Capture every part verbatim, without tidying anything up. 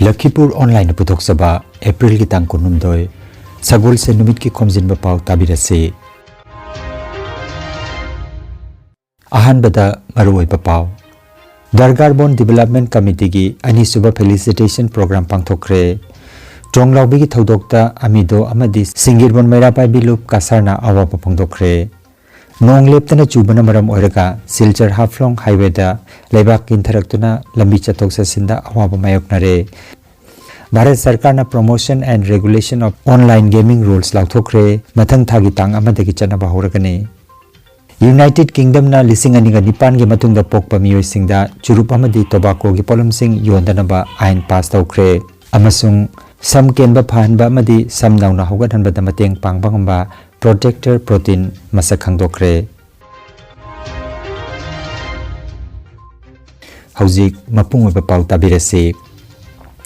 ꯂꯈꯤꯄꯨꯔ ꯑꯣꯟꯂꯥꯏꯟꯅ ꯄꯨꯊꯣꯛꯆꯕ ꯑꯦꯄ꯭ꯔꯤꯜꯒꯤ ꯇꯥꯡ ꯀꯨꯟꯍꯨꯝꯗꯣꯏ, ꯁꯒꯣꯜꯁꯦꯟ ꯅꯨꯃꯤꯠꯀꯤ ꯈꯣꯝꯖꯤꯟꯕ ꯄꯥꯎ ꯇꯥꯕꯤꯔꯁꯤ꯫ ꯑꯍꯥꯟꯕꯗ ꯃꯔꯨꯑꯣꯏꯕ ꯄꯥꯎ꯫ ꯗꯔꯒꯥꯔꯕꯣꯟ ꯗꯤꯕꯦꯂꯞꯃꯦꯟ ꯀꯃꯤꯇꯤꯒꯤ ꯑꯅꯤꯁꯨꯕ ꯐꯦꯂꯤꯁꯤꯇꯦꯁꯟ ꯄ꯭ꯔꯣꯒ꯭ꯔꯥꯝ ꯄꯥꯡꯊꯣꯛꯈ꯭ꯔꯦ꯫ ꯇ꯭ꯔꯣꯡꯂꯥꯎꯕꯤꯒꯤ ꯊꯧꯗꯣꯛꯇ ꯑꯃꯤꯗꯣ ꯑꯃꯗꯤ ꯁꯤꯡꯒꯤꯔꯕꯣꯟ ꯃꯩꯔꯥ ꯄꯥꯏꯕꯤ ꯂꯨꯞ ꯀꯁꯥꯔꯅ ꯑꯋꯥꯕ ꯐꯣꯡꯗꯣꯛꯈ꯭ꯔꯦ꯫ ꯅꯣꯡ ꯂꯦꯞꯇꯅ ꯆꯨꯕꯅ ꯃꯔꯝ ꯑꯣꯏꯔꯒ ꯁꯤꯜꯆꯔ ꯍꯥꯐꯂꯣꯡ ꯍꯥꯏꯋꯦꯗ ꯂꯩꯕꯥꯛ ꯀꯤꯟꯊꯔꯛꯇꯨꯅ ꯂꯝꯕꯤ ꯆꯠꯊꯣꯛ ꯆꯠꯁꯤꯟꯗ ꯑꯋꯥꯕ ꯃꯥꯌꯣꯛꯅꯔꯦ꯫ ꯚꯥꯔꯠ ꯁꯔꯀꯥꯔꯅ Promotion and Regulation of Online Gaming Rules ꯂꯥꯎꯊꯣꯛꯈ꯭ꯔꯦ꯫ ꯃꯊꯪ ꯊꯥꯒꯤ ꯇꯥꯡ ꯑꯃꯗꯒꯤ ꯆꯠꯅꯕ ꯍꯧꯔꯒꯅꯤ꯫ ꯌꯨꯅꯥꯏꯇꯦꯗ ꯀꯤꯡꯗꯝꯅ ꯂꯤꯁꯤꯡ ꯑꯅꯤꯒ ꯅꯤꯄꯥꯟꯒꯤ ꯃꯇꯨꯡꯗ ꯄꯣꯛꯄ ꯃꯤꯑꯣꯏꯁꯤꯡꯗ ꯆꯨꯔꯨꯞ ꯑꯃꯗꯤ ꯇꯣꯕꯥꯀꯣꯒꯤ ꯄꯣꯠꯂꯝꯁꯤꯡ ꯌꯣꯟꯗꯅꯕ ꯑꯥꯏꯟ ꯄꯥꯁ ꯇꯧꯈ꯭ꯔꯦ ꯑꯃꯁꯨꯡ ꯁꯝ ꯀꯦꯟꯕ ꯐꯍꯟꯕ ꯑꯃꯗꯤ ꯁꯝ ꯅꯧꯅ ꯍꯧꯒꯠꯍꯟꯕꯗ ꯃꯇꯦꯡ ꯄꯥꯡꯕ ꯉꯝꯕ ꯄ꯭ꯔꯣꯇꯦꯛꯇꯔ ꯄ꯭ꯔꯣꯇꯤꯟ ꯃꯁꯛ ꯈꯪꯗꯣꯛꯈ꯭ꯔꯦ꯫ ꯍꯧꯖꯤꯛ ꯃꯄꯨꯡ ꯑꯣꯏꯕ ꯄꯥꯎ ꯇꯥꯕꯤꯔꯁꯤ꯫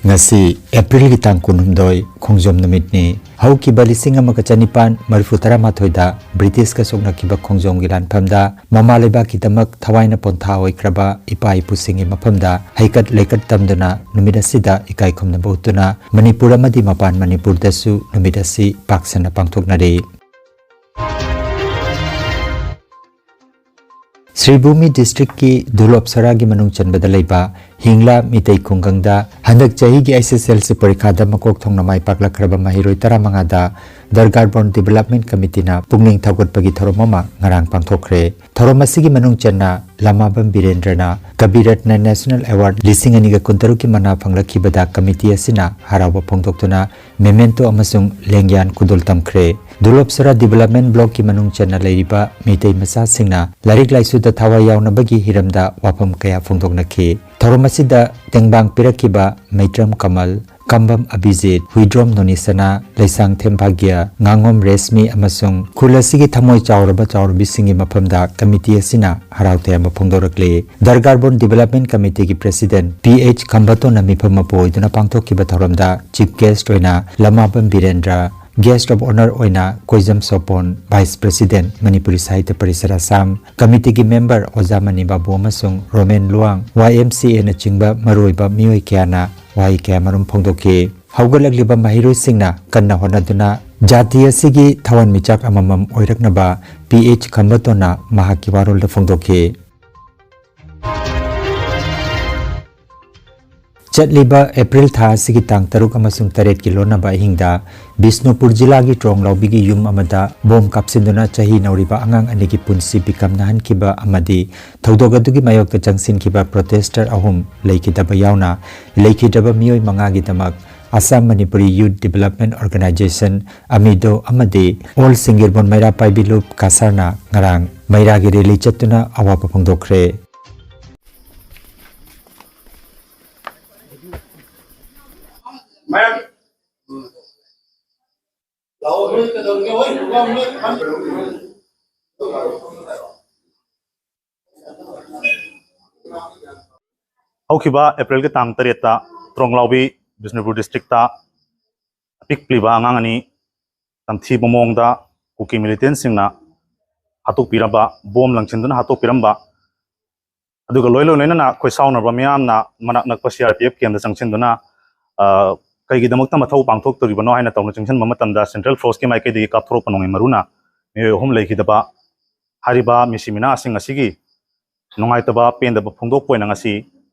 ꯉꯁꯤ ꯑꯦꯄ꯭ꯔꯤꯜꯒꯤ ꯇꯥꯡ ꯀꯨꯟꯍꯨꯝꯗꯣꯏ, ꯈꯣꯡꯖꯣꯝ ꯅꯨꯃꯤꯠꯅꯤ꯫ ꯍꯧꯈꯤꯕ ꯂꯤꯁꯤꯡ ꯑꯃꯒ ꯆꯅꯤꯄꯥꯟ ꯃꯔꯤꯐꯨ ꯇꯔꯥꯃꯥꯊꯣꯏꯗ ꯕ꯭ꯔꯤꯇꯤꯁꯀ ꯁꯣꯛꯅꯈꯤꯕ ꯈꯣꯡꯖꯣꯝꯒꯤ ꯂꯥꯟꯐꯝꯗ ꯃꯃꯥ ꯂꯩꯕꯥꯛꯀꯤꯗꯃꯛ ꯊꯋꯥꯏꯅ ꯄꯣꯟꯊꯥ ꯑꯣꯏꯈ꯭ꯔꯕ ꯏꯄꯥ ꯏꯄꯨꯁꯤꯡꯒꯤ ꯃꯐꯝꯗ ꯍꯩꯀꯠ ꯂꯩꯀꯠ ꯇꯝꯗꯨꯅ ꯅꯨꯃꯤꯠ ꯑꯁꯤꯗ ꯏꯀꯥꯏ ꯈꯨꯝꯅꯕ ꯎꯠꯇꯨꯅ ꯃꯅꯤꯄꯨꯔ ꯑꯃꯗꯤ ꯃꯄꯥꯟ ꯃꯅꯤꯄꯨꯔꯗꯁꯨ ꯅꯨꯃꯤꯠ ꯑꯁꯤ ꯄꯥꯛ ꯁꯟꯅ ꯄꯥꯡꯊꯣꯛꯅꯔꯤ꯫ ꯁ꯭ꯔꯤꯚꯨꯃꯤ ꯗꯤꯁꯇ꯭ꯔꯤꯛꯀꯤ ꯗꯨꯂꯣꯞꯁꯔꯥꯒꯤ ꯃꯅꯨꯡ ꯆꯟꯕꯗ ꯂꯩꯕ ꯍꯤꯡꯂꯥ ꯃꯤꯇꯩ ꯈꯨꯡꯒꯪꯗ ꯍꯟꯗꯛ ꯆꯍꯤꯒꯤ ꯑꯩꯆ ꯑꯦꯁ ꯑꯦꯜ ꯁꯤ ꯄꯔꯤꯈꯥꯗ ꯃꯀꯣꯛ ꯊꯣꯡꯅ ꯃꯥꯏ ꯄꯥꯛꯂꯛꯈ꯭ꯔꯕ ꯃꯍꯩꯔꯣꯏ ꯇꯔꯥꯃꯉꯥꯗ ꯗꯔꯒꯥꯔꯕꯣꯟ ꯗꯤꯕꯦꯂꯞꯃꯦꯟ ꯀꯃꯤꯇꯤꯅ ꯄꯨꯛꯅꯤꯡ ꯊꯧꯒꯠꯄꯒꯤ ꯊꯧꯔꯝ ꯑꯃ ꯉꯔꯥꯡ ꯄꯥꯡꯊꯣꯛꯈ꯭ꯔꯦ꯫ ꯊꯧꯔꯝ ꯑꯁꯤꯒꯤ ꯃꯅꯨꯡ ꯆꯟꯅ ꯂꯃꯥꯕꯝ ꯕꯤꯔꯦꯟꯗ꯭ꯔꯅ ꯀꯕꯤꯔꯠꯅ ꯅꯦꯁꯅꯦꯜ ꯑꯦꯋꯥꯔꯗ ꯂꯤꯁꯤꯡ ꯑꯅꯤꯒ ꯀꯨꯟꯇꯔꯨꯛꯀꯤ ꯃꯅꯥ ꯐꯪꯂꯛꯈꯤꯕꯗ ꯀꯃꯤꯇꯤ ꯑꯁꯤꯅ ꯍꯔꯥꯎꯕ ꯐꯣꯡꯗꯣꯛꯇꯨꯅ ꯃꯦꯃꯦꯟꯇꯣ ꯑꯃꯁꯨꯡ ꯂꯦꯡꯌꯥꯟ ꯈꯨꯗꯣꯜ ꯇꯝꯈ꯭ꯔꯦ꯫ ꯗꯨꯂꯣꯞꯁꯔꯥ ꯗꯤꯕꯦꯂꯞꯃꯦꯟ ꯕ꯭ꯂꯣꯛꯀꯤ ꯃꯅꯨꯡ ꯆꯟꯅ ꯂꯩꯔꯤꯕ ꯃꯤꯇꯩ ꯃꯆꯥꯁꯤꯡꯅ ꯂꯥꯏꯔꯤꯛ ꯂꯥꯏꯁꯨꯗ ꯊꯋꯥꯏ ꯌꯥꯎꯅꯕꯒꯤ ꯍꯤꯔꯝꯗ ꯋꯥꯐꯝ ꯀꯌꯥ ꯐꯣꯡꯗꯣꯛꯅꯈꯤ꯫ ꯊꯧꯔꯝ ꯑꯁꯤꯗ ꯇꯦꯡꯕꯥꯡ ꯄꯤꯔꯛꯈꯤꯕ ꯃꯩꯇ꯭ꯔꯝ ꯀꯃꯜ, ꯀꯝꯕꯝ ꯑꯕꯤꯖꯤꯠ, ꯍꯨꯏꯗ꯭ꯔꯣꯝ ꯅꯣꯅꯤꯁꯅꯥ, ꯂꯩꯁꯥꯡꯊꯦꯝ ꯚꯥꯒ꯭ꯌ, ꯉꯥꯉꯣꯝ ꯔꯦꯁꯃꯤ ꯑꯃꯁꯨꯡ ꯈꯨꯜ ꯑꯁꯤꯒꯤ ꯊꯃꯣꯏ ꯆꯥꯎꯔꯕ ꯆꯥꯎꯔꯕꯤꯁꯤꯡꯒꯤ ꯃꯐꯝꯗ ꯀꯃꯤꯇꯤ ꯑꯁꯤꯅ ꯍꯔꯥꯎ ꯇꯌꯥꯝꯕ ꯐꯣꯡꯗꯣꯔꯛꯂꯤ꯫ ꯗꯔꯒꯥꯔꯕꯣꯟ ꯗꯤꯕꯦꯂꯞꯃꯦꯟ ꯀꯃꯤꯇꯤꯒꯤ ꯄ꯭ꯔꯦꯁꯤꯗꯦꯟ ꯄꯤ ꯑꯩꯆ ꯈꯝꯕꯇꯣꯟꯅ ꯃꯤꯐꯝ ꯃꯄꯨ ꯑꯣꯏꯗꯨꯅ ꯄꯥꯡꯊꯣꯛꯈꯤꯕ ꯊꯧꯔꯝꯗ ꯆꯤꯐ ꯒꯦꯁ꯭ꯠ ꯑꯣꯏꯅ ꯂꯃꯥꯕꯝ ꯕꯤꯔꯦꯟꯗ꯭ꯔ, Guest of Honour ꯑꯣꯏꯅ ꯀꯣꯏꯖꯝ ꯁꯣꯄꯣꯟ, Vice President, Manipuri Sahitya Parishad Assam, committee ꯒꯤ member ꯑꯣꯖꯥ ꯃꯅꯤ ꯕꯥꯕꯨ ꯑꯃꯁꯨꯡ Roman Luwang, Y M C A ꯅꯆꯤꯡꯕ ꯃꯔꯨꯑꯣꯏꯕ ꯃꯤꯑꯣꯏ ꯀꯌꯥꯅ ꯋꯥꯍꯩ ꯀꯌꯥꯃꯔꯨꯝ ꯐꯣꯡꯗꯣꯛꯈꯤ꯫ ꯍꯧꯒꯠꯂꯛꯂꯤꯕ ꯃꯍꯩꯔꯣꯏꯁꯤꯡꯅ ꯀꯟꯅ ꯍꯣꯠꯅꯗꯨꯅ ꯖꯥꯇꯤ ꯑꯁꯤꯒꯤ ꯊꯋꯥꯟꯃꯤꯆꯥꯛ ꯑꯃꯃꯝ ꯑꯣꯏꯔꯛꯅꯕ P H ꯈꯝꯕꯇꯣꯟꯅ ꯃꯍꯥꯛꯀꯤ ꯋꯥꯔꯣꯜꯗ ꯐꯣꯡꯗꯣꯛꯈꯤ꯫ ꯆꯠꯂꯤꯕ ꯑꯦꯄ꯭ꯔꯤꯜ ꯊꯥ ꯑꯁꯤꯒꯤ ꯇꯥꯡ ꯇꯔꯨꯛ ꯑꯃꯁꯨꯡ ꯇꯔꯦꯠꯀꯤ ꯂꯣꯟꯅꯕ ꯑꯍꯤꯡꯗ ꯕꯤꯁꯅꯨꯄꯨꯔ ꯖꯤꯂꯥꯒꯤ ꯇ꯭ꯔꯣꯡꯂꯥꯎꯕꯤꯒꯤ ꯌꯨꯝ ꯑꯃꯗ ꯕꯣꯝ ꯀꯥꯞꯁꯤꯟꯗꯨꯅ ꯆꯍꯤ ꯅꯧꯔꯤꯕ ꯑꯉꯥꯡ ꯑꯅꯤꯒꯤ ꯄꯨꯟꯁꯤ ꯄꯤꯀꯝꯅꯍꯟꯈꯤꯕ ꯑꯃꯗꯤ ꯊꯧꯗꯣꯛ ꯑꯗꯨꯒꯤ ꯃꯥꯌꯣꯛꯇ ꯆꯪꯁꯤꯟꯈꯤꯕ protester ꯑꯍꯨꯝ ꯂꯩꯈꯤꯗꯕ ꯌꯥꯎꯅ ꯂꯩꯈꯤꯗ꯭ꯔꯕ ꯃꯤꯑꯣꯏ ꯃꯉꯥꯒꯤꯗꯃꯛ Assam Manipuri Youth Development Organisation, ꯑꯃꯤꯗꯣ, ꯑꯃꯗꯤ All ꯁꯤꯡꯒꯤꯔꯕꯣꯟ ꯃꯩꯔꯥ ꯄꯥꯏꯕꯤ ꯂꯨꯞ ꯀꯥꯁꯥꯔꯅ ꯉꯔꯥꯡ ꯃꯩꯔꯥꯒꯤ rally ꯆꯠꯇꯨꯅ ꯑꯋꯥꯕ ꯐꯣꯡꯗꯣꯛꯈ꯭ꯔꯦ꯫ ꯍꯧꯈꯤꯕ ꯑꯦꯄ꯭ꯔꯤꯜꯒꯤ ꯇꯥꯡ ꯇꯔꯦꯠꯇ ꯇ꯭ꯔꯣꯡꯂꯥꯎꯕꯤ, ꯕꯤꯁꯅꯨꯄꯨꯔ district ꯇ ꯑꯄꯤꯛꯂꯤꯕ ꯑꯉꯥꯡ ꯑꯅꯤ ꯇꯝꯊꯤꯕ ꯃꯑꯣꯡꯗ ꯀꯨꯀꯤ militant ꯁꯤꯡꯅ ꯍꯥꯠꯇꯣꯛꯄꯤꯔꯝꯕ, ꯕꯣꯝ ꯂꯪꯁꯤꯟꯗꯨꯅ ꯍꯥꯠꯇꯣꯛꯄꯤꯔꯝꯕ, ꯑꯗꯨꯒ ꯂꯣꯏ ꯂꯣꯏ ꯂꯣꯏꯅꯅ ꯑꯩꯈꯣꯏ ꯁꯥꯎꯅꯔꯕ ꯃꯤꯌꯥꯝꯅ ꯃꯅꯥꯛ ꯅꯛꯄ C R P F camp ꯇ ꯆꯪꯁꯤꯟꯗꯨꯅ, ꯑ, ꯀꯩꯒꯤꯗꯃꯛꯇ ꯃꯊꯧ ꯄꯥꯡꯊꯣꯛꯇꯣꯔꯤꯕꯅꯣ ꯍꯥꯏꯅ ꯇꯧꯅ ꯆꯪꯁꯤꯟꯕ ꯃꯇꯝꯗ central force ꯀꯤ ꯃꯥꯏꯀꯩꯗꯒꯤ ꯀꯥꯞꯊꯣꯔꯛꯄ ꯅꯣꯡꯃꯩ ꯃꯔꯨꯅ ꯃꯤꯑꯣꯏ ꯑꯍꯨꯝ ꯂꯩꯈꯤꯗꯕ, ꯍꯥꯏꯔꯤꯕ ꯃꯤꯁꯤ ꯃꯤꯅꯥꯁꯤꯡ ꯑꯁꯤꯒꯤ ꯅꯨꯡꯉꯥꯏꯇꯕ ꯄꯦꯟꯗꯕ ꯐꯣꯡꯗꯣꯛꯄ ꯑꯣꯏꯅ ꯉꯁꯤ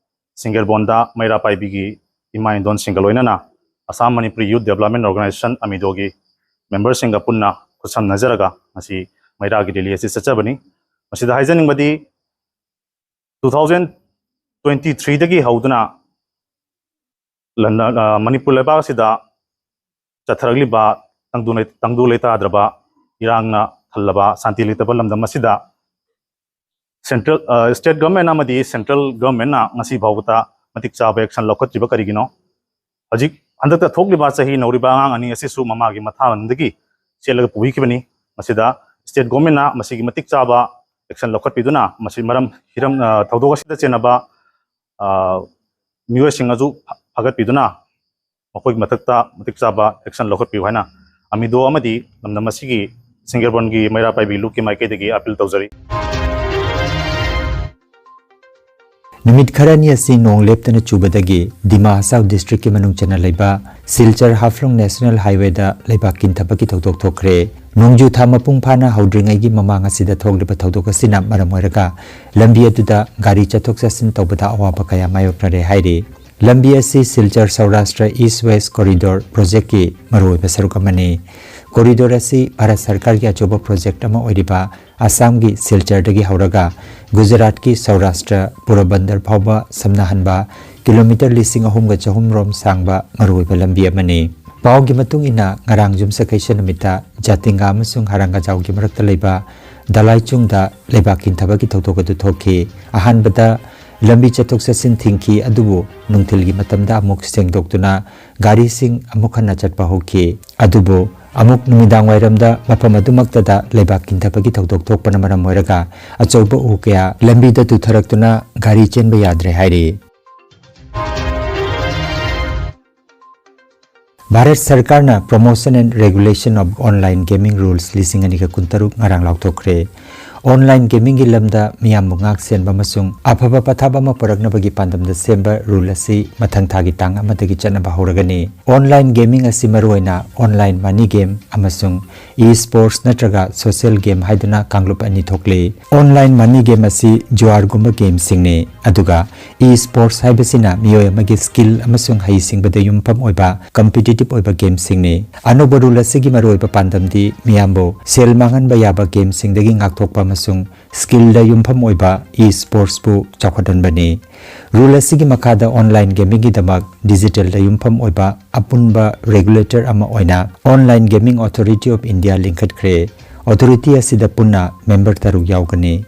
ꯁꯤꯡꯒꯦꯔꯕꯣꯟꯗ ꯃꯩꯔꯥ ꯄꯥꯏꯕꯤꯒꯤ ꯏꯃꯥ ꯏꯟꯗꯣꯟꯁꯤꯡꯒ ꯂꯣꯏꯅꯅ Assam Manipuri Youth Development Organisation, ꯑꯃꯤꯗꯣꯒꯤ member ꯁꯤꯡꯒ ꯄꯨꯟꯅ ꯈꯨꯠꯁꯝꯅꯖꯔꯒ ꯉꯁꯤ ꯃꯩꯔꯥꯒꯤ rally ꯑꯁꯤ ꯆꯠꯆꯕꯅꯤ꯫ ꯃꯁꯤꯗ ꯍꯥꯏꯖꯅꯤꯡꯕꯗꯤ, two thousand twenty three ꯗꯒꯤ ꯍꯧꯗꯨꯅ ꯂꯟꯗ-, ꯑ, ꯃꯅꯤꯄꯨꯔ ꯂꯩꯕꯥꯛ ꯑꯁꯤꯗ ꯆꯠꯊꯔꯛꯂꯤꯕ ꯇꯪꯗꯨ ꯂꯩ-, ꯇꯪꯗꯨ ꯂꯩꯇꯥꯗ꯭ꯔꯕ, ꯏꯔꯥꯡꯅ ꯊꯜꯂꯕ, ꯁꯥꯟꯇꯤ ꯂꯩꯇꯕ ꯂꯝꯗꯝ ꯑꯁꯤꯗ central, ꯑ, state government ꯑꯃꯗꯤ central government ꯅ ꯉꯁꯤ ꯐꯥꯎꯕꯗ ꯃꯇꯤꯛ ꯆꯥꯕ action ꯂꯧꯈꯠꯇ꯭ꯔꯤꯕ ꯀꯔꯤꯒꯤꯅꯣ? ꯍꯧꯖꯤꯛ ꯍꯟꯗꯛꯇ ꯊꯣꯛꯂꯤꯕ ꯆꯍꯤ ꯅꯧꯔꯤꯕ ꯑꯉꯥꯡ ꯑꯅꯤ ꯑꯁꯤꯁꯨ ꯃꯃꯥꯒꯤ ꯃꯊꯥꯉꯟꯗꯒꯤ ꯆꯦꯜꯂꯒ ꯄꯨꯕꯤꯈꯤꯕꯅꯤ꯫ ꯃꯁꯤꯗ state government ꯅ ꯃꯁꯤꯒꯤ ꯃꯇꯤꯛ ꯆꯥꯕ action ꯂꯧꯈꯠꯄꯤꯗꯨꯅ ꯃꯁꯤ ꯃꯔꯝ ꯍꯤꯔꯝ, ꯑ, ꯊꯧꯗꯣꯛ ꯑꯁꯤꯗ ꯆꯦꯟꯅꯕ, ꯑ, ꯃꯤꯑꯣꯏꯁꯤꯡ ꯑꯗꯨ ꯐ-, ꯐꯒꯠꯄꯤꯗꯨꯅ ꯃꯈꯣꯏꯒꯤ ꯃꯊꯛꯇ ꯃꯇꯤꯛ ꯆꯥꯕ action ꯂꯧꯈꯠꯄꯤꯌꯨ ꯍꯥꯏꯅ ꯑꯃꯤꯗꯣ ꯑꯃꯗꯤ ꯂꯝꯗꯝ ꯑꯁꯤꯒꯤ ꯁꯤꯡꯒꯔꯕꯣꯟꯒꯤ ꯃꯩꯔꯥ ꯄꯥꯏꯕꯤ ꯂꯨꯞꯀꯤ ꯃꯥꯏꯀꯩꯗꯒꯤ ꯑꯥꯄꯤꯜ ꯇꯧꯖꯔꯤ꯫ ꯅꯨꯃꯤꯠ ꯈꯔꯅꯤ ꯑꯁꯤ ꯅꯣꯡ ꯂꯦꯞꯇꯅ ꯆꯨꯕꯗꯒꯤ ꯗꯤꯃꯥ ꯍꯁꯥꯎ ꯗꯤꯁꯇ꯭ꯔꯤꯛꯀꯤ ꯃꯅꯨꯡ ꯆꯟꯅ ꯂꯩꯕ ꯁꯤꯜꯆꯔ ꯍꯥꯐꯂꯣꯡ ꯅꯦꯁꯅꯦꯜ ꯍꯥꯏꯋꯦꯗ ꯂꯩꯕꯥꯛ ꯀꯤꯟꯊꯕꯒꯤ ꯊꯧꯗꯣꯛ ꯊꯣꯛꯈ꯭ꯔꯦ꯫ ꯅꯣꯡꯖꯨ ꯊꯥ ꯃꯄꯨꯡ ꯐꯥꯅ ꯍꯧꯗ꯭ꯔꯤꯉꯩꯒꯤ ꯃꯃꯥꯡ ꯑꯁꯤꯗ ꯊꯣꯛꯂꯤꯕ ꯊꯧꯗꯣꯛ ꯑꯁꯤꯅ ꯃꯔꯝ ꯑꯣꯏꯔꯒ ꯂꯝꯕꯤ ꯑꯗꯨꯗ ꯒꯥꯔꯤ ꯆꯠꯊꯣꯛ ꯆꯠꯁꯤꯟ ꯇꯧꯕꯗ ꯑꯋꯥꯕ ꯀꯌꯥ ꯃꯥꯌꯣꯛꯅꯔꯦ ꯍꯥꯏꯔꯤ꯫ ꯂꯝꯕꯤ ꯑꯁꯤ ꯁꯤꯜꯆꯔ ꯁꯧꯔꯥꯁꯇ꯭ꯔ ꯏꯁ ꯋꯦꯁ ꯀꯣꯔꯤꯗꯣꯔ ꯄ꯭ꯔꯣꯖꯦꯛꯀꯤ ꯃꯔꯨꯑꯣꯏꯕ ꯁꯔꯨꯛ ꯑꯃꯅꯤ꯫ ꯀꯣꯔꯤꯗꯣꯔ ꯑꯁꯤ ꯚꯥꯔꯠ ꯁꯔꯀꯥꯔꯒꯤ ꯑꯆꯧꯕ ꯄ꯭ꯔꯣꯖꯦꯛ ꯑꯃ ꯑꯣꯏꯔꯤꯕ ꯑꯁꯥꯝꯒꯤ ꯁꯤꯜꯆꯔꯗꯒꯤ ꯍꯧꯔꯒ ꯒꯨꯖꯔꯥꯠꯀꯤ ꯁꯧꯔꯥꯁꯇ꯭ꯔ ꯄꯣꯔꯕꯟꯗꯔ ꯐꯥꯎꯕ ꯁꯝꯅꯍꯟꯕ ꯀꯤꯂꯣꯃꯤꯇꯔ ꯂꯤꯁꯤꯡ ꯑꯍꯨꯝꯒ ꯆꯍꯨꯝ ꯔꯣꯝ ꯁꯥꯡꯕ ꯃꯔꯨꯑꯣꯏꯕ ꯂꯝꯕꯤ ꯑꯃꯅꯤ꯫ ꯄꯥꯎꯒꯤ ꯃꯇꯨꯡ ꯏꯟꯅ, ꯉꯔꯥꯡ ꯌꯨꯝꯁꯀꯩꯁ ꯅꯨꯃꯤꯠꯇ ꯖꯥꯇꯤꯡꯒꯥ ꯑꯃꯁꯨꯡ ꯍꯔꯥꯡꯒꯖꯥꯎꯒꯤ ꯃꯔꯛꯇ ꯂꯩꯕ ꯗꯂꯥꯏꯆꯨꯡꯗ ꯂꯩꯕꯥꯛ ꯀꯤꯟꯊꯕꯒꯤ ꯊꯧꯗꯣꯛ ꯑꯗꯨ ꯊꯣꯛꯈꯤ꯫ ꯑꯍꯥꯟꯕꯗ ꯂꯝꯕꯤ ꯆꯠꯊꯣꯛ ꯆꯠꯁꯤꯟ ꯊꯤꯡꯈꯤ, ꯑꯗꯨꯕꯨ ꯅꯨꯡꯊꯤꯜꯒꯤ ꯃꯇꯝꯗ ꯑꯃꯨꯛ ꯁꯦꯡꯗꯣꯛꯇꯨꯅ ꯒꯥꯔꯤꯁꯤꯡ ꯑꯃꯨꯛ ꯍꯟꯅ ꯆꯠꯄ ꯍꯧꯈꯤ꯫ ꯑꯗꯨꯕꯨ ꯑꯃꯨꯛ ꯅꯨꯃꯤꯗꯥꯡ ꯋꯥꯏꯔꯝꯗ ꯃꯐꯝ ꯑꯗꯨꯃꯛꯇꯗ ꯂꯩꯕꯥꯛ ꯀꯤꯟꯊꯕꯒꯤ ꯊꯧꯗꯣꯛ ꯊꯣꯛꯄꯅ ꯃꯔꯝ ꯑꯣꯏꯔꯒ ꯑꯆꯧꯕ ꯎ ꯀꯌꯥ ꯂꯝꯕꯤꯗ ꯇꯨꯊꯔꯛꯇꯨꯅ ꯒꯥꯔꯤ ꯆꯦꯟꯕ ꯌꯥꯗ꯭ꯔꯦ ꯍꯥꯏꯔꯤ꯫ ꯚꯥꯔꯠ ꯁꯔꯀꯥꯔꯅ Promotion and Regulation of Online Gaming Rules ꯂꯤꯁꯤꯡ ꯑꯅꯤꯒ ꯀꯨꯟꯇꯔꯨꯛ ꯉꯔꯥꯡ ꯂꯥꯎꯊꯣꯛꯈ꯭ꯔꯦ꯫ ꯑꯣꯟꯂꯥꯏꯟ ꯒꯦꯃꯤꯡꯒꯤ ꯂꯝꯗ ꯃꯤꯌꯥꯝꯕꯨ ꯉꯥꯛ ꯁꯦꯟꯕ ꯑꯃꯁꯨꯡ ꯑꯐꯕ ꯄꯊꯥꯞ ꯑꯃ ꯄꯨꯔꯛꯅꯕꯒꯤ ꯄꯥꯟꯗꯝꯗ ꯁꯦꯝꯕ ꯔꯨꯜ ꯑꯁꯤ ꯃꯊꯪ ꯊꯥꯒꯤ ꯇꯥꯡ ꯑꯃꯗꯒꯤ ꯆꯠꯅꯕ ꯍꯧꯔꯒꯅꯤ꯫ ꯑꯣꯟꯂꯥꯏꯟ ꯒꯦꯃꯤꯡ ꯑꯁꯤ ꯃꯔꯨꯑꯣꯏꯅ ꯑꯣꯟꯂꯥꯏꯟ ꯃꯅꯤ ꯒꯦꯝ ꯑꯃꯁꯨꯡ ꯏ ꯁ꯭ꯄꯣꯔꯠꯁ ꯅꯠꯇ꯭ꯔꯒ ꯁꯣꯁꯤꯌꯦꯜ ꯒꯦꯝ ꯍꯥꯏꯗꯨꯅ ꯀꯥꯡꯂꯨꯞ ꯑꯅꯤ ꯊꯣꯛꯂꯤ꯫ ꯑꯣꯟꯂꯥꯏꯟ ꯃꯅꯤ ꯒꯦꯝ ꯑꯁꯤ ꯖꯨꯋꯥꯔꯒꯨꯝꯕ ꯒꯦꯝꯁꯤꯡꯅꯤ, ꯑꯗꯨꯒ ꯏ ꯁ꯭ꯄꯣꯔꯠꯁ ꯍꯥꯏꯕꯁꯤꯅ ꯃꯤꯑꯣꯏ ꯑꯃꯒꯤ ꯁ꯭ꯀꯤꯜ ꯑꯃꯁꯨꯡ ꯍꯩꯁꯤꯡꯕꯗ ꯌꯨꯝꯐꯝ ꯑꯣꯏꯕ ꯀꯝꯄꯤꯇꯤꯇꯤꯞ ꯑꯣꯏꯕ ꯒꯦꯝꯁꯤꯡꯅꯤ꯫ ꯑꯅꯧꯕ ꯔꯨꯜ ꯑꯁꯤꯒꯤ ꯃꯔꯨꯑꯣꯏꯕ ꯄꯥꯟꯗꯝꯗꯤ ꯃꯤꯌꯥꯝꯕꯨ ꯁꯦꯜ ꯃꯥꯡꯍꯟꯕ ꯌꯥꯕ ꯒꯦꯝꯁꯤꯡꯗꯒꯤ ꯉꯥꯛꯊꯣꯛꯄ ꯑꯃꯁꯨꯡ ꯁ꯭ꯀꯤꯜꯗ ꯌꯨꯝꯐꯝ ꯑꯣꯏꯕ ꯏ ꯁ꯭ꯄꯣꯔꯠꯁꯄꯨ ꯆꯥꯎꯈꯠꯍꯟꯕꯅꯤ꯫ ꯔꯨꯜ ꯑꯁꯤꯒꯤ ꯃꯈꯥꯗ ꯑꯣꯟꯂꯥꯏꯟ ꯒꯦꯃꯤꯡꯒꯤꯗꯃꯛ ꯗꯤꯖꯤꯇꯦꯜꯗ ꯌꯨꯝꯐꯝ ꯑꯣꯏꯕ ꯑꯄꯨꯟꯕ ꯔꯦꯒꯨꯂꯦꯇꯔ ꯑꯃ ꯑꯣꯏꯅ Online Gaming Authority of India ꯂꯤꯡꯈꯠꯈ꯭ꯔꯦ꯫ ꯑꯣꯊꯣꯔꯤꯇꯤ ꯑꯁꯤꯗ ꯄꯨꯟꯅ ꯃꯦꯝꯕꯔ ꯇꯔꯨꯛ ꯌꯥꯎꯒꯅꯤ꯫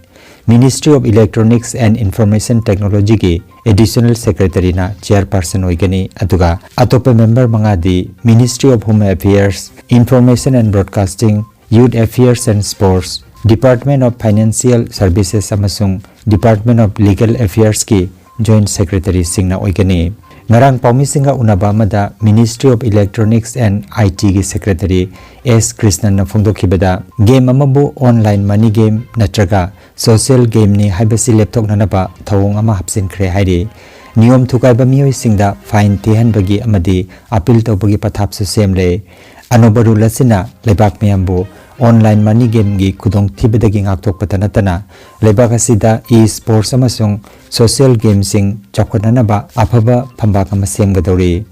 Ministry of Electronics and Information Technologyꯒꯤ ꯑꯦꯗꯤꯁꯅꯦꯜ ꯁꯦꯀ꯭ꯔꯦꯇꯔꯤꯅ ꯆꯦꯌꯔꯄꯔꯁꯟ ꯑꯣꯏꯒꯅꯤ, ꯑꯗꯨꯒ ꯑꯇꯣꯞꯄ ꯃꯦꯝꯕꯔ ꯃꯉꯥꯗꯤ Ministry of Home Affairs, Information and Broadcasting, Youth Affairs and Sports, Department of Financial Services ꯑꯃꯁꯨꯡ Department of Legal Affairsꯀꯤ ꯖꯣꯏꯟꯠ ꯁꯦꯀ꯭ꯔꯦꯇꯔꯤꯁꯤꯡꯅ ꯑꯣꯏꯒꯅꯤ꯫ ꯉꯔꯥꯡ ꯄꯥꯎꯃꯤꯁꯤꯡꯒ ꯎꯅꯕ ꯑꯃꯗ Ministry of Electronics and I T ꯒꯤ Secretary S ꯀ꯭ꯔꯤꯁꯅꯟꯅ ꯐꯣꯡꯗꯣꯛꯈꯤꯕꯗ, ꯒꯦꯝ ꯑꯃꯕꯨ online money game ꯅꯠꯇ꯭ꯔꯒ social game ꯅꯤ ꯍꯥꯏꯕꯁꯤ ꯂꯦꯞꯊꯣꯛꯅꯅꯕ ꯊꯧꯑꯣꯡ ꯑꯃ ꯍꯥꯞꯆꯤꯟꯈ꯭ꯔꯦ ꯍꯥꯏꯔꯤ꯫ ꯅꯤꯌꯣꯝ ꯊꯨꯒꯥꯏꯕ ꯃꯤꯑꯣꯏꯁꯤꯡꯗ fine ꯊꯤꯍꯟꯕꯒꯤ ꯑꯃꯗꯤ appeal ꯇꯧꯕꯒꯤ ꯄꯊꯥꯞꯁꯨ ꯁꯦꯝꯂꯦ꯫ ꯑꯅꯧꯕ rule ꯑꯁꯤꯅ ꯂꯩꯕꯥꯛ ꯃꯤꯌꯥꯝꯕꯨ online money game ꯒꯤ ꯈꯨꯗꯣꯡꯊꯤꯕꯗꯒꯤ ꯉꯥꯛꯊꯣꯛꯄꯇ ꯅꯠꯇꯅ, ꯂꯩꯕꯥꯛ ꯑꯁꯤꯗ e-sports ꯑꯃꯁꯨꯡ social game ꯁꯤꯡ ꯆꯥꯎꯈꯠꯅꯅꯕ ꯑꯐꯕ ꯐꯝꯕꯥꯛ ꯑꯃ ꯁꯦꯝꯒꯗꯧꯔꯤ꯫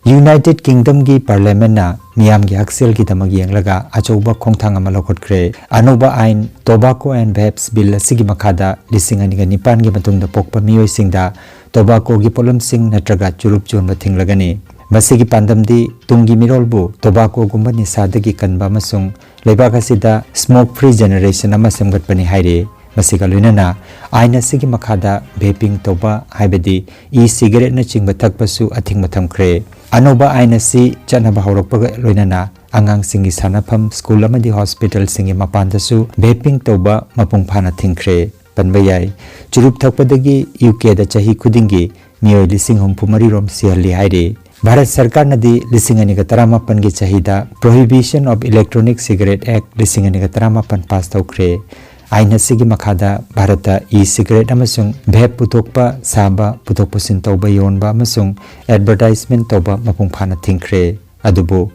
United Kingdom ꯒꯤ Parliament ꯅ ꯃꯤꯌꯥꯝꯒꯤ ꯍꯛꯁꯦꯜꯒꯤꯗꯃꯛ ꯌꯦꯡꯂꯒ ꯑꯆꯧꯕ ꯈꯣꯡꯊꯥꯡ ꯑꯃ ꯂꯧꯈꯠꯈ꯭ꯔꯦ꯫ ꯑꯅꯧꯕ ꯑꯥꯏꯟ Tobacco and Vapes Bill ꯑꯁꯤꯒꯤ ꯃꯈꯥꯗ ꯂꯤꯁꯤꯡ ꯑꯅꯤꯒ ꯅꯤꯄꯥꯟꯒꯤ ꯃꯇꯨꯡꯗ ꯄꯣꯛꯄ ꯃꯤꯑꯣꯏꯁꯤꯡꯗ tobacco ꯒꯤ ꯄꯣꯠꯂꯝꯁꯤꯡ ꯅꯠꯇ꯭ꯔꯒ ꯆꯨꯔꯨꯞ ꯌꯣꯟꯕ ꯊꯤꯡꯂꯒꯅꯤ꯫ ꯃꯁꯤꯒꯤ ꯄꯥꯟꯗꯝꯗꯤ ꯇꯨꯡꯒꯤ ꯃꯤꯔꯣꯜꯕꯨ tobacco ꯒꯨꯝꯕ ꯅꯤꯁꯥꯗꯒꯤ ꯀꯟꯕ ꯑꯃꯁꯨꯡ ꯂꯩꯕꯥꯛ ꯑꯁꯤꯗ smoke free generation ꯑꯃ ꯁꯦꯝꯒꯠꯄꯅꯤ ꯍꯥꯏꯔꯤ꯫ ꯃꯁꯤꯒ ꯂꯣꯏꯅꯅ ꯑꯥꯏꯟ ꯑꯁꯤꯒꯤ ꯃꯈꯥꯗ vaping ꯇꯧꯕ, ꯍꯥꯏꯕꯗꯤ e-cigarette ꯅꯆꯤꯡꯕ ꯊꯛꯄꯁꯨ ꯑꯊꯤꯡꯕ ꯊꯝꯈ꯭ꯔꯦ꯫ ꯑꯅꯧꯕ ꯑꯥꯏꯟ ꯑꯁꯤ ꯆꯠꯅꯕ ꯍꯧꯔꯛꯄꯒ ꯂꯣꯏꯅꯅ ꯑꯉꯥꯡꯁꯤꯡꯒꯤ ꯁꯥꯟꯅꯐꯝ, ꯁ꯭ꯀꯨꯜ ꯑꯃꯗꯤ ꯍꯣꯁꯄꯤꯇꯥꯜꯁꯤꯡꯒꯤ ꯃꯄꯥꯟꯗꯁꯨ vaping ꯇꯧꯕ ꯃꯄꯨꯡ ꯐꯥꯅ ꯊꯤꯡꯈ꯭ꯔꯦ꯫ ꯄꯟꯕ ꯌꯥꯏ, ꯆꯨꯔꯨꯞ ꯊꯛꯄꯗꯒꯤ ꯌꯨ ꯀꯦꯗ ꯆꯍꯤ ꯈꯨꯗꯤꯡꯒꯤ ꯃꯤꯑꯣꯏ ꯂꯤꯁꯤꯡ ꯍꯨꯝꯐꯨ ꯃꯔꯤ ꯔꯣꯝ ꯁꯤꯍꯜꯂꯤ ꯍꯥꯏꯔꯤ꯫ ꯚꯥꯔꯠ ꯁꯔꯀꯥꯔꯅꯗꯤ ꯂꯤꯁꯤꯡ ꯑꯅꯤꯒ ꯇꯔꯥꯃꯥꯄꯟꯒꯤ ꯆꯍꯤꯗ Prohibition of Electronic Cigarette Act ꯂꯤꯁꯤꯡ ꯑꯅꯤꯒ ꯇꯔꯥꯃꯥꯄꯟ ꯄꯥꯁ ꯇꯧꯈ꯭ꯔꯦ꯫ ꯑꯥꯏꯟ ꯑꯁꯤꯒꯤ ꯃꯈꯥꯗ ꯚꯥꯔꯠꯇ e-cigarette ꯑꯃꯁꯨꯡ vape ꯄꯨꯊꯣꯛꯄ, ꯁꯥꯕ, ꯄꯨꯊꯣꯛ ꯄꯨꯁꯤꯟ ꯇꯧꯕ, ꯌꯣꯟꯕ ꯑꯃꯁꯨꯡ advertisement ꯇꯧꯕ ꯃꯄꯨꯡ ꯐꯥꯅ ꯊꯤꯡꯈ꯭ꯔꯦ꯫ ꯑꯗꯨꯕꯨ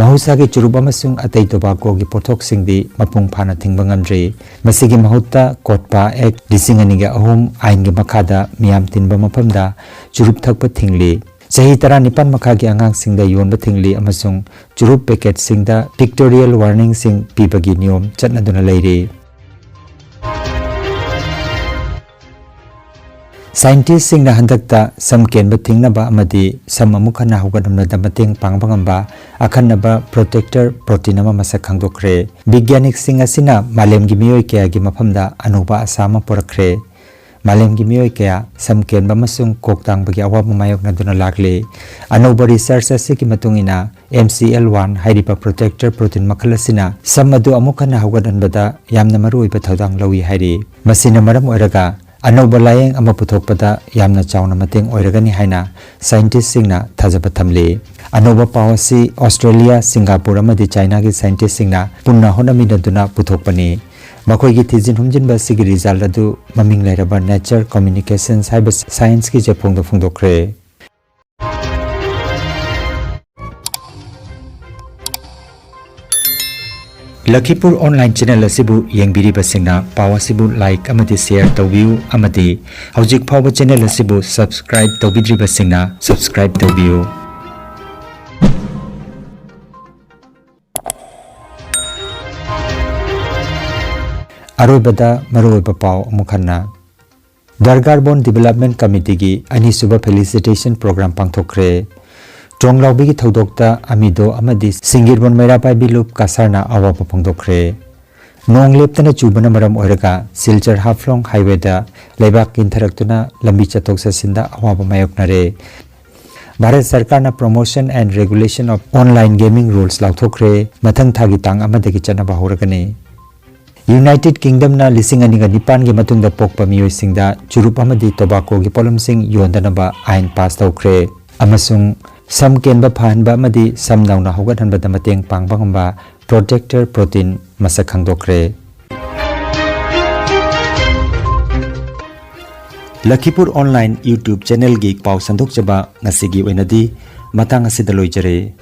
ꯃꯍꯧꯁꯥꯒꯤ ꯆꯨꯔꯨꯞ ꯑꯃꯁꯨꯡ ꯑꯇꯩ tobacco ꯒꯤ ꯄꯣꯠꯊꯣꯛꯁꯤꯡꯗꯤ ꯃꯄꯨꯡ ꯐꯥꯅ ꯊꯤꯡꯕ ꯉꯝꯗ꯭ꯔꯤ꯫ ꯃꯁꯤꯒꯤ ꯃꯍꯨꯠꯇ COTPA Act ꯂꯤꯁꯤꯡ ꯑꯅꯤꯒ ꯑꯍꯨꯝ ꯑꯥꯏꯟꯒꯤ ꯃꯈꯥꯗ ꯃꯤꯌꯥꯝ ꯇꯤꯟꯕ ꯃꯐꯝꯗ ꯆꯨꯔꯨꯞ ꯊꯛꯄ ꯊꯤꯡꯂꯤ꯫ ꯆꯍꯤ ꯇꯔꯥꯅꯤꯄꯥꯟ ꯃꯈꯥꯒꯤ ꯑꯉꯥꯡꯁꯤꯡꯗ ꯌꯣꯟꯕ ꯊꯤꯡꯂꯤ ꯑꯃꯁꯨꯡ ꯆꯨꯔꯨꯞ packet ꯁꯤꯡꯗ pictorial warning ꯁꯤꯡ ꯄꯤꯕꯒꯤ ꯅꯤꯌꯣꯝ ꯆꯠꯅꯗꯨꯅ ꯂꯩꯔꯤ꯫ Scientist ꯁꯤꯡꯅ ꯍꯟꯗꯛꯇ ꯁꯝ ꯀꯦꯟꯕ ꯊꯤꯡꯅꯕ ꯑꯃꯗꯤ ꯁꯝ ꯑꯃꯨꯛ ꯍꯟꯅ ꯍꯧꯒꯠꯍꯟꯕꯗ ꯃꯇꯦꯡ ꯄꯥꯡꯕ ꯉꯝꯕ ꯑꯈꯟꯅꯕ protector protein ꯑꯃ ꯃꯁꯛ ꯈꯪꯗꯣꯛꯈ꯭ꯔꯦ꯫ ꯕꯤꯒ꯭ꯌꯥꯅꯤꯛꯁꯤꯡ ꯑꯁꯤꯅ ꯃꯥꯂꯦꯝꯒꯤ ꯃꯤꯑꯣꯏ ꯀꯌꯥꯒꯤ ꯃꯐꯝꯗ ꯑꯅꯧꯕ ꯑꯁꯥ ꯑꯃ ꯄꯨꯔꯛꯈ꯭ꯔꯦ꯫ ꯃꯥꯂꯦꯝꯒꯤ ꯃꯤꯑꯣꯏ ꯀꯌꯥ ꯁꯝ ꯀꯦꯟꯕ ꯑꯃꯁꯨꯡ ꯀꯣꯛ ꯇꯥꯡꯕꯒꯤ ꯑꯋꯥꯕ ꯃꯥꯌꯣꯛꯅꯗꯨꯅ ꯂꯥꯛꯂꯤ꯫ ꯑꯅꯧꯕ research ꯑꯁꯤꯒꯤ ꯃꯇꯨꯡ ꯏꯟꯅ, M C L one ꯍꯥꯏꯔꯤꯕ protector protein ꯃꯈꯜ ꯑꯁꯤꯅ ꯁꯝ ꯑꯗꯨ ꯑꯃꯨꯛ ꯍꯟꯅ ꯍꯧꯒꯠꯍꯟꯕꯗ ꯌꯥꯝꯅ ꯃꯔꯨꯑꯣꯏꯕ ꯊꯧꯗꯥꯡ ꯂꯧꯏ ꯍꯥꯏꯔꯤ꯫ ꯃꯁꯤꯅ ꯃꯔꯝ ꯑꯣꯏꯔꯒ ꯑꯅꯧꯕ ꯂꯥꯌꯦꯡ ꯑꯃ ꯄꯨꯊꯣꯛꯄꯗ ꯌꯥꯝꯅ ꯆꯥꯎꯅ ꯃꯇꯦꯡ ꯑꯣꯏꯔꯒꯅꯤ ꯍꯥꯏꯅ ꯁꯥꯏꯟꯇꯤꯁꯁꯤꯡꯅ ꯊꯥꯖꯕ ꯊꯝꯂꯤ꯫ ꯑꯅꯧꯕ ꯄꯥꯎ ꯑꯁꯤ ꯑꯣꯁꯇ꯭ꯔꯦꯂꯤꯌꯥ, ꯁꯤꯡꯒꯥꯄꯨꯔ ꯑꯃꯗꯤ ꯆꯥꯏꯅꯥꯒꯤ ꯁꯥꯏꯟꯇꯤꯁꯁꯤꯡꯅ ꯄꯨꯟꯅ ꯍꯣꯠꯅꯃꯤꯟꯅꯗꯨꯅ ꯄꯨꯊꯣꯛꯄꯅꯤ꯫ ꯃꯈꯣꯏꯒꯤ ꯊꯤꯖꯤꯟ ꯍꯨꯝꯖꯤꯟꯕ ꯑꯁꯤꯒꯤ ꯔꯤꯖꯜ ꯑꯗꯨ ꯃꯃꯤꯡ ꯂꯩꯔꯕ Nature Communications ꯍꯥꯏꯕ ꯁꯥꯏꯟꯁꯀꯤ ꯆꯦꯐꯣꯡꯗ ꯐꯣꯡꯗꯣꯛꯈ꯭ꯔꯦ꯫ ꯂꯈꯤꯄꯨꯔ ꯑꯣꯟꯂꯥꯏꯟ ꯆꯦꯅꯦꯜ ꯑꯁꯤꯕꯨ ꯌꯦꯡꯕꯤꯔꯤꯕꯁꯤꯡꯅ ꯄꯥꯎ ꯑꯁꯤꯕꯨ ꯂꯥꯏꯛ ꯑꯃꯗꯤ ꯁꯦꯌꯔ ꯇꯧꯕꯤꯌꯨ ꯑꯃꯗꯤ ꯍꯧꯖꯤꯛ ꯐꯥꯎꯕ ꯆꯦꯅꯦꯜ ꯑꯁꯤꯕꯨ ꯁꯕꯁꯀ꯭ꯔꯥꯏꯕ ꯇꯧꯕꯤꯗ꯭ꯔꯤꯕꯁꯤꯡꯅ ꯁꯕꯁꯀ꯭ꯔꯥꯏꯕ ꯇꯧꯕꯤꯌꯨ꯫ ꯑꯔꯣꯏꯕꯗ ꯃꯔꯨꯑꯣꯏꯕ ꯄꯥꯎ ꯑꯃꯨꯛ ꯍꯟꯅ꯫ ꯗꯔꯒꯥꯔꯕꯣꯟ ꯗꯤꯕꯦꯂꯞꯃꯦꯟ ꯀꯃꯤꯇꯤꯒꯤ ꯑꯅꯤꯁꯨꯕ ꯐꯦꯂꯤꯁꯤꯇꯦꯁꯟ ꯄ꯭ꯔꯣꯒ꯭ꯔꯥꯝ ꯄꯥꯡꯊꯣꯛꯈ꯭ꯔꯦ꯫ ꯇ꯭ꯔꯣꯡꯂꯥꯎꯕꯤꯒꯤ ꯊꯧꯗꯣꯛꯇ ꯑꯃꯤꯗꯣ ꯑꯃꯗꯤ ꯁꯤꯡꯒꯤꯔꯕꯣꯟ ꯃꯩꯔꯥ ꯄꯥꯏꯕꯤ ꯂꯨꯞ ꯀꯁꯥꯔꯅ ꯑꯋꯥꯕ ꯐꯣꯡꯗꯣꯛꯈ꯭ꯔꯦ꯫ ꯅꯣꯡ ꯂꯦꯞꯇꯅ ꯆꯨꯕꯅ ꯃꯔꯝ ꯑꯣꯏꯔꯒ ꯁꯤꯜꯆꯔ ꯍꯥꯐꯂꯣꯡ ꯍꯥꯏꯋꯦꯗ ꯂꯩꯕꯥꯛ ꯀꯤꯟꯊꯔꯛꯇꯨꯅ ꯂꯝꯕꯤ ꯆꯠꯊꯣꯛ ꯆꯠꯁꯤꯟꯗ ꯑꯋꯥꯕ ꯃꯥꯌꯣꯛꯅꯔꯦ꯫ ꯚꯥꯔꯠ ꯁꯔꯀꯥꯔꯅ Promotion and Regulation of Online Gaming Rules ꯂꯥꯎꯊꯣꯛꯈ꯭ꯔꯦ꯫ ꯃꯊꯪ ꯊꯥꯒꯤ ꯇꯥꯡ ꯑꯃꯗꯒꯤ ꯆꯠꯅꯕ ꯍꯧꯔꯒꯅꯤ꯫ ꯌꯨꯅꯥꯏꯇꯦꯗ ꯀꯤꯡꯗꯝꯅ ꯂꯤꯁꯤꯡ ꯑꯅꯤꯒ ꯅꯤꯄꯥꯟꯒꯤ ꯃꯇꯨꯡꯗ ꯄꯣꯛꯄ ꯃꯤꯑꯣꯏꯁꯤꯡꯗ ꯆꯨꯔꯨꯞ ꯑꯃꯗꯤ ꯇꯣꯕꯥꯀꯣꯒꯤ ꯄꯣꯠꯂꯝꯁꯤꯡ ꯌꯣꯟꯗꯅꯕ ꯑꯥꯏꯟ ꯄꯥꯁ ꯇꯧꯈ꯭ꯔꯦ ꯑꯃꯁꯨꯡ ꯁꯝ ꯀꯦꯟꯕ ꯐꯍꯟꯕ ꯑꯃꯗꯤ ꯁꯝ ꯅꯧꯅ ꯍꯧꯒꯠꯍꯟꯕꯗ ꯃꯇꯦꯡ ꯄꯥꯡꯕ ꯉꯝꯕ ꯄ꯭ꯔꯣꯇꯦꯛꯇꯔ ꯄ꯭ꯔꯣꯇꯤꯟ ꯃꯁꯛ ꯈꯪꯗꯣꯛꯈ꯭ꯔꯦ꯫ ꯂꯈꯤꯄꯨꯔ ꯑꯣꯟꯂꯥꯏꯟ YouTube ꯆꯦꯅꯦꯜꯒꯤ ꯄꯥꯎ ꯁꯟꯗꯣꯛꯆꯕ ꯉꯁꯤꯒꯤ ꯑꯣꯏꯅꯗꯤ ꯃꯇꯥꯡ ꯑꯁꯤꯗ ꯂꯣꯏꯖꯔꯦ꯫